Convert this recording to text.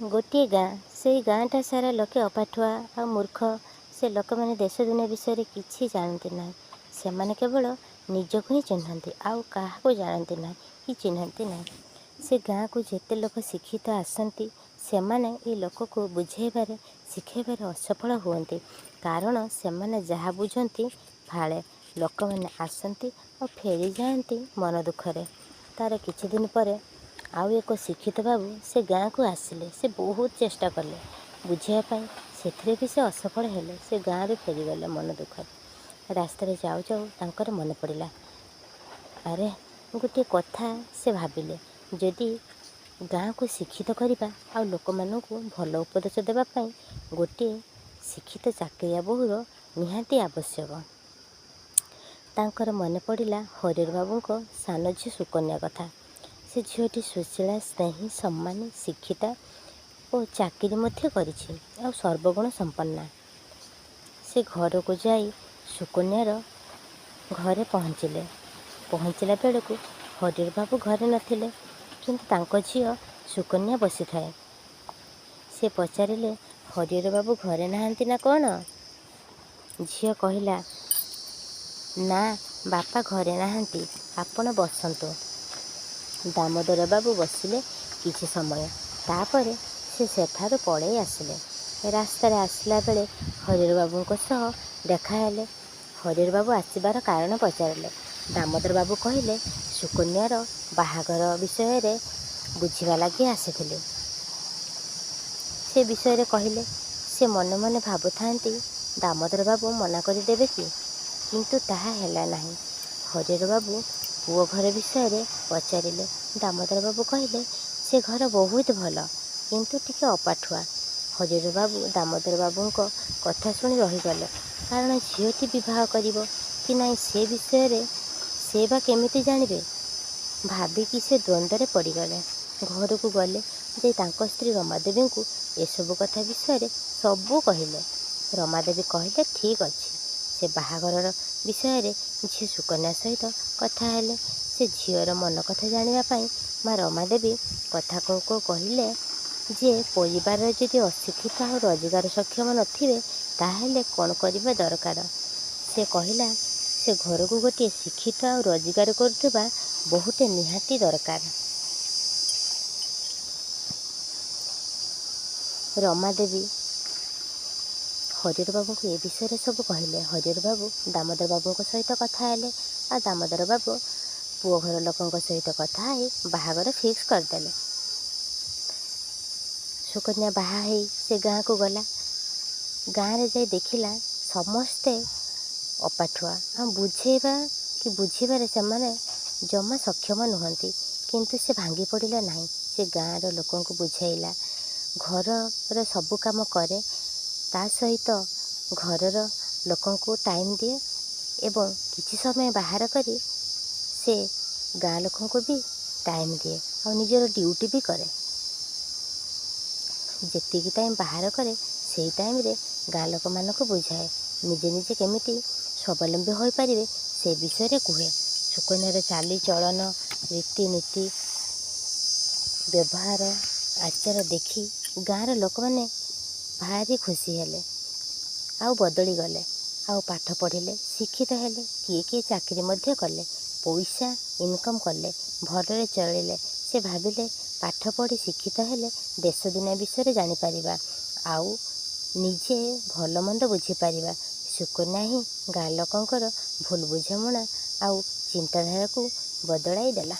ଗୋଟିଏ ଗାଁ। ସେଇ ଗାଁଟା ସାରା ଲୋକେ ଅପାଠୁଆ ଆଉ ମୂର୍ଖ। ସେ ଲୋକମାନେ ଦେଶ ଦୁନିଆ ବିଷୟରେ କିଛି ଜାଣନ୍ତି ନାହିଁ। ସେମାନେ କେବଳ ନିଜକୁ ହିଁ ଚିହ୍ନନ୍ତି, ଆଉ କାହାକୁ ଜାଣନ୍ତି ନାହିଁ କି ଚିହ୍ନନ୍ତି ନାହିଁ। ସେ ଗାଁକୁ ଯେତେ ଲୋକ ଶିକ୍ଷିତ ଆସନ୍ତି, ସେମାନେ ଏ ଲୋକକୁ ବୁଝାଇବାରେ ଶିଖାଇବାରେ ଅସଫଳ ହୁଅନ୍ତି। କାରଣ ସେମାନେ ଯାହା ବୁଝନ୍ତି ଫାଳେ। ଲୋକମାନେ ଆସନ୍ତି ଆଉ ଫେରିଯାଆନ୍ତି ମନ ଦୁଃଖରେ। ତା'ର କିଛିଦିନ ପରେ ଆଉ ଏକ ଶିକ୍ଷିତ ବାବୁ ସେ ଗାଁକୁ ଆସିଲେ। ସେ ବହୁତ ଚେଷ୍ଟା କଲେ ବୁଝାଇବା ପାଇଁ। ସେଥିରେ ବି ସେ ଅସଫଳ ହେଲେ। ସେ ଗାଁରୁ ଫେରିଗଲେ ମନ ଦୁଃଖରେ। ରାସ୍ତାରେ ଯାଉ ଯାଉ ତାଙ୍କର ମନେ ପଡ଼ିଲା, ଆରେ ଗୋଟିଏ କଥା। ସେ ଭାବିଲେ, ଯଦି ଗାଁକୁ ଶିକ୍ଷିତ କରିବା ଆଉ ଲୋକମାନଙ୍କୁ ଭଲ ଉପଦେଶ ଦେବା ପାଇଁ ଗୋଟିଏ ଶିକ୍ଷିତ ଚାକିରିଆ ବୋହୂର ନିହାତି ଆବଶ୍ୟକ। ତାଙ୍କର ମନେ ପଡ଼ିଲା ହରିହର ବାବୁଙ୍କ ସାନ ଝିଅ ସୁକନ୍ୟା କଥା। ସେ ଝିଅଟି ସୁଶୀଳା, ସ୍ନେହୀ, ସମ୍ମାନୀ, ଶିକ୍ଷିତା ଓ ଚାକିରି ମଧ୍ୟ କରିଛି ଆଉ ସର୍ବଗୁଣ ସମ୍ପନ୍ନା। ସେ ଘରକୁ ଯାଇ ସୁକନ୍ୟାର ଘରେ ପହଞ୍ଚିଲେ। ପହଞ୍ଚିଲା ବେଳକୁ ହରିହର ବାବୁ ଘରେ ନଥିଲେ, କିନ୍ତୁ ତାଙ୍କ ଝିଅ ସୁକନ୍ୟା ବସିଥାଏ। ସେ ପଚାରିଲେ, "ହରିହର ବାବୁ ଘରେ ନାହାନ୍ତି ନା କ'ଣ?" ଝିଅ କହିଲା, "ନା, ବାପା ଘରେ ନାହାନ୍ତି, ଆପଣ ବସନ୍ତୁ।" ଦାମୋଦର ବାବୁ ବସିଲେ କିଛି ସମୟ। ତା'ପରେ ସେ ସେଠାରୁ ପଳେଇ ଆସିଲେ। ରାସ୍ତାରେ ଆସିଲାବେଳେ ହରିହର ବାବୁଙ୍କ ସହ ଦେଖାହେଲେ। ହରିହର ବାବୁ ଆସିବାର କାରଣ ପଚାରିଲେ। ଦାମୋଦର ବାବୁ କହିଲେ, ସୁକନ୍ୟାର ବାହାଘର ବିଷୟରେ ବୁଝିବା ଲାଗି ଆସିଥିଲି। ସେ ବିଷୟରେ କହିଲେ। ସେ ମନେ ମନେ ଭାବୁଥାନ୍ତି, ଦାମୋଦର ବାବୁ ମନା କରିଦେବେ କି? କିନ୍ତୁ ତାହା ହେଲା ନାହିଁ। ହରିହର ବାବୁ ପୁଅ ଘର ବିଷୟରେ ପଚାରିଲେ। ଦାମୋଦର ବାବୁ କହିଲେ, ସେ ଘର ବହୁତ ଭଲ, କିନ୍ତୁ ଟିକେ ଅପାଠୁଆ। ହରିହର ବାବୁ ଦାମୋଦର ବାବୁଙ୍କ କଥା ଶୁଣି ରହିଗଲେ। କାରଣ ଝିଅଟି ବିବାହ କରିବ କି ନାହିଁ ସେ ବିଷୟରେ ସେ ବା କେମିତି ଜାଣିବେ, ଭାବିକି ସେ ଦ୍ୱନ୍ଦ୍ୱରେ ପଡ଼ିଗଲେ। ଘରକୁ ଗଲେ, ଯାଇ ତାଙ୍କ ସ୍ତ୍ରୀ ରମାଦେବୀଙ୍କୁ ଏସବୁ କଥା ବିଷୟରେ ସବୁ କହିଲେ। ରମାଦେବୀ କହିଲେ, ଠିକ୍ ଅଛି। ସେ ବାହାଘରର ବିଷୟରେ ଝିଅ ସୁକନ୍ୟା ସହିତ କଥା ହେଲେ। ସେ ଝିଅର ମନ କଥା ଜାଣିବା ପାଇଁ ମା ରମାଦେବୀ କଥା କହୁ କହୁ କହିଲେ ଯେ ପରିବାରରେ ଯଦି ଅଶିକ୍ଷିତ ଆଉ ରୋଜଗାର ସକ୍ଷମ ନଥିବେ, ତାହେଲେ କ'ଣ କରିବା ଦରକାର? ସେ କହିଲା, ସେ ଘରକୁ ଗୋଟିଏ ଶିକ୍ଷିତ ଆଉ ରୋଜଗାର କରୁଥିବା ବୋହୂଟେ ନିହାତି ଦରକାର। ରମାଦେବୀ ହରିହର ବାବୁଙ୍କୁ ଏ ବିଷୟରେ ସବୁ କହିଲେ। ହରିହର ବାବୁ ଦାମୋଦର ବାବୁଙ୍କ ସହିତ କଥା ହେଲେ ଆଉ ଦାମୋଦର ବାବୁ ପୁଅ ଘର ଲୋକଙ୍କ ସହିତ କଥା ହେଇ ବାହାଘର ଫିକ୍ସ କରିଦେଲେ। ସୁକନ୍ୟା ବାହା ହେଇ ସେ ଗାଁକୁ ଗଲା। ଗାଁରେ ଯାଇ ଦେଖିଲା, ସମସ୍ତେ ଅପାଠୁଆ ଆଉ ବୁଝେଇବା କି ବୁଝିବାରେ ସେମାନେ ଜମା ସକ୍ଷମ ନୁହନ୍ତି। କିନ୍ତୁ ସେ ଭାଙ୍ଗି ପଡ଼ିଲା ନାହିଁ। ସେ ଗାଁର ଲୋକଙ୍କୁ ବୁଝାଇଲା, ଘରର ସବୁ କାମ କରେ, ତା ସହିତ ଘରର ଲୋକଙ୍କୁ ଟାଇମ୍ ଦିଏ ଏବଂ କିଛି ସମୟ ବାହାର କରି ସେ ଗାଁ ଲୋକଙ୍କୁ ବି ଟାଇମ୍ ଦିଏ ଆଉ ନିଜର ଡ୍ୟୁଟି ବି କରେ। ଯେତିକି ଟାଇମ୍ ବାହାର କରେ, ସେଇ ଟାଇମ୍ରେ ଗାଁ ଲୋକମାନଙ୍କୁ ବୁଝାଏ, ନିଜେ ନିଜେ କେମିତି ସ୍ୱାବଲମ୍ବୀ ହୋଇପାରିବେ ସେ ବିଷୟରେ କୁହେ। ସୁକନ୍ୟାର ଚାଲିଚଳନ, ରୀତିନୀତି, ବ୍ୟବହାର ଆଚାର ଦେଖି ଗାଁର ଲୋକମାନେ ଭାରି ଖୁସି ହେଲେ ଆଉ ବଦଳିଗଲେ ଆଉ ପାଠ ପଢ଼ିଲେ, ଶିକ୍ଷିତ ହେଲେ, କିଏ କିଏ ଚାକିରି ମଧ୍ୟ କଲେ, ପଇସା ଇନକମ୍ କଲେ, ଭଲରେ ଚଳିଲେ। ସେ ଭାବିଲେ, ପାଠ ପଢ଼ି ଶିକ୍ଷିତ ହେଲେ ଦେଶ ଦୁନିଆ ବିଷୟରେ ଜାଣିପାରିବା ଆଉ ନିଜେ ଭଲ ମନ୍ଦ ବୁଝିପାରିବା। ସୁକନ୍ୟା ହିଁ ଗାଁ ଲୋକଙ୍କର ଭୁଲ ବୁଝାମଣା ଆଉ ଚିନ୍ତାଧାରାକୁ ବଦଳାଇ ଦେଲା।